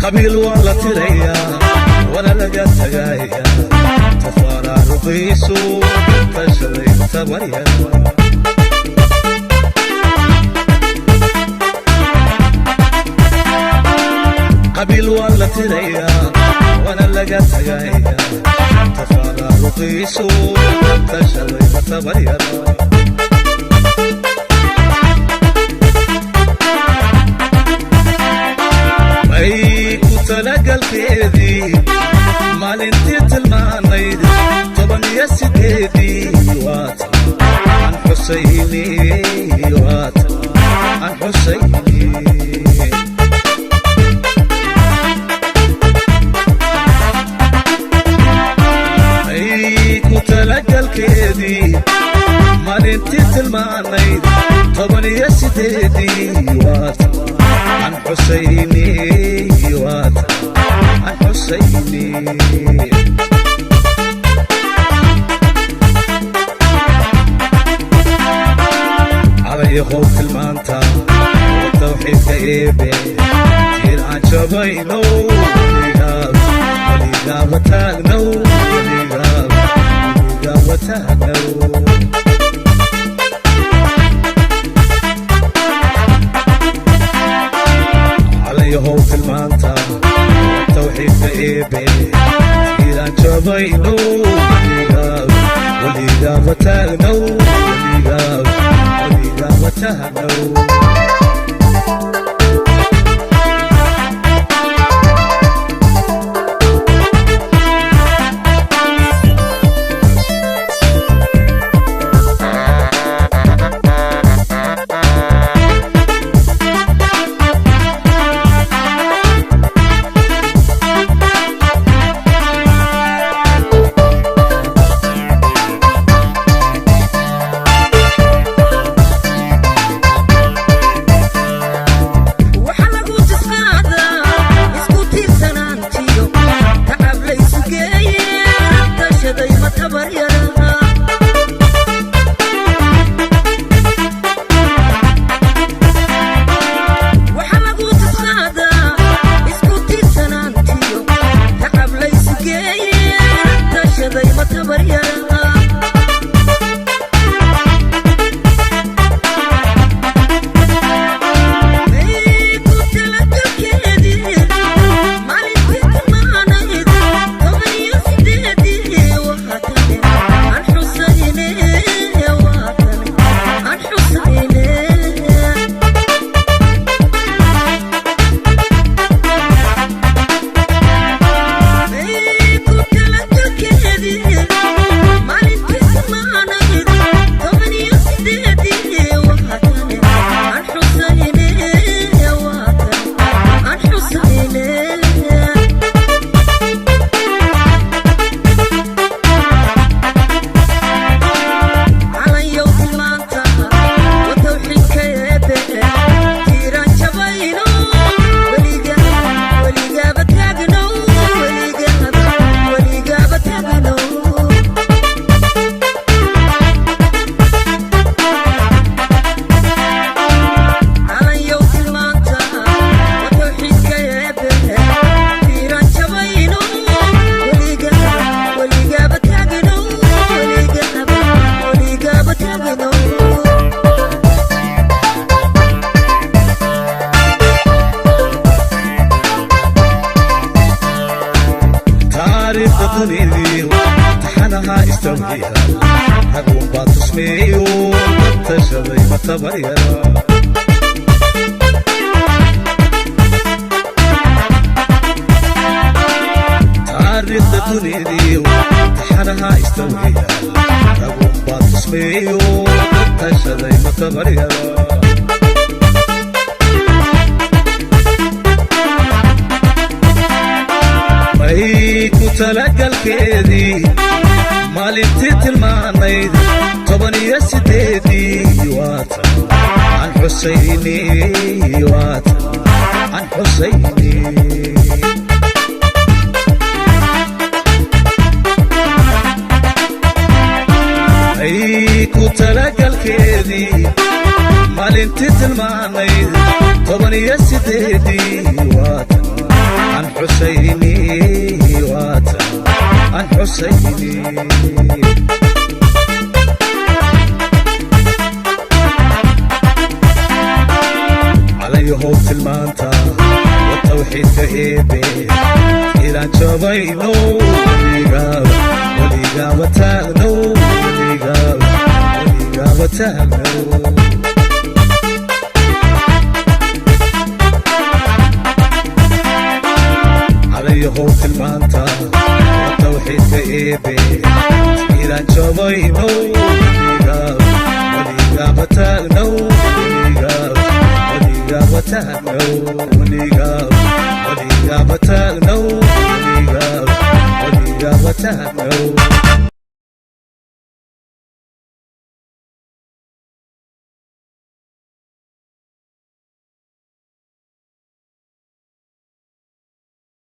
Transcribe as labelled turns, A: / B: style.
A: Qabiil waa la tirayaa, waana laga tagayaa, tafaraaruqiisu tashaday tabaryara. Qabiil waa la tirayaa, waana laga tagayaa, tafaraaruqiisu tashaday tabaryara. May ku talagalkeedii maalintii tilmaanayd 18-dii, waata aan xusayni, waata aan xusayni. May ku talagalkeedii maalintii tilmaanayd 18-dii, waata aan xusayni, waata aan xusayni. Calayhow tilmaanta oo tawxiidka eebe, tiir aan jabayno weligaab, weligaaba taagnow, weligaab, weligaaba taagnow. Calayhow tilmaanta tawxiidka eebe, tiir aan jabayno weligaab, weligaaba taagnow, weligaab, weligaaba taagnow. Dunidii taxanaha istawiya, ragunbaa tusmeeyo tashaday matabaryara. Taariikhda dunidii taxanaha istawiya, ragunbaa tusmeeyo tashaday matabaryara. May ku talagalkeedii maalintii tilmaanayd 18-dii, waatan aan xusayni, waatan aan xusayni. May ku talagalkeedii maalintii tilmaanayd 18-dii, waatan aan xusayni, waatan aan xusayni. Calayahow tilmaanta wa tawxiidka eebe, ilaan jabayno weligaaba, weligaaba taagno, weligaaba, weligaaba taagno. Calayahow tilmaanta wa tawxiidka eebe, ilaan jabayno weligaaba, weligaaba taagno, weligaaba, weligaaba taagno, weligaaba, weligaaba taagno, weligaaba, weligaaba taagno.